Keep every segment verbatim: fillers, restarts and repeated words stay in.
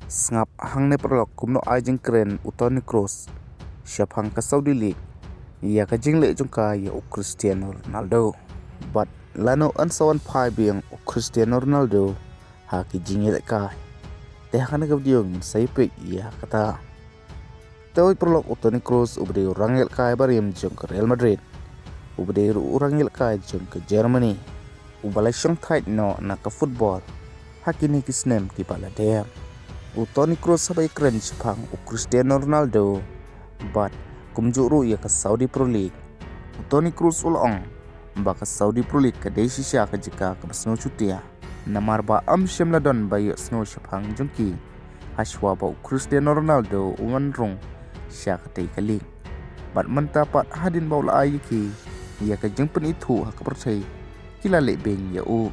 Sngap hangne paralok kumno ai jingkren u Toni Kroos shaphang ka Saudi League ïa ka jingleh jong ka ïa u Cristiano Ronaldo. Bad lano yn sa wan phai biang u Cristiano Ronaldo ha ki jingïalehkai. Te ha kane ka video ngin sa ïapeit ïa kata. Te hooid paralok, u Toni Kroos uba dei u rangïalehkai barim jong ka Real Madrid, uba dei ruh u rangïalehkai jong ka Germany, uba la shongthait noh na ka football ha kine ki snem kiba la dep. U Toni Kroos haba ïakren shaphang u Cristiano Ronaldo bad kumjuh ruh ïa ka Saudi Pro League, u Toni Kroos u la ong ba ka Saudi Pro League ka dei shisha ka jaka kaba sngewshutia, namar ba ym shym la don ba ïohsngew shaphang jong ki hashwa ba u Cristiano Ronaldo u wan rung sha katei ka league. Bad mynta pat hadien ba u la ai ïa ki ïa ka jingpynithuh ha ka pyrthei, ki la leh beiñ ïa u.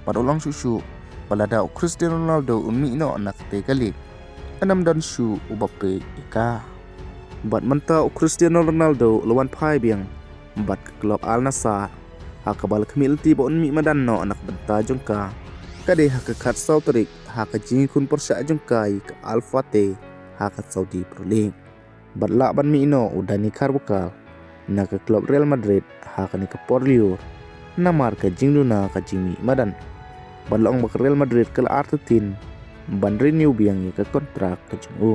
Bad u la ong shuh shuh ba lada u Cristiano Ronaldo un mih noh na katei ka league, yn ym don shuh uba peit ïa ka. Bad mynta u Cristiano Ronaldo u la wan phai biang bad ka club Al Nassr ha kaba la khmih lynti ba un mih madan noh na ka bynta jong ka, ka dei ha ka khatsaw tarik ha ka jingïakhun pyrshah jong ka ïa ka Al Fateh ha ka Saudi Pro League. Bad lah ban mih noh u Dani Carvajal na ka club Real Madrid ha kane ka por lyiur namar ka jingduna ka jingmih madan. Bad la ong ba ka Real Madrid ka la artatien ban renew biang ïa ka kontrak ka jong u.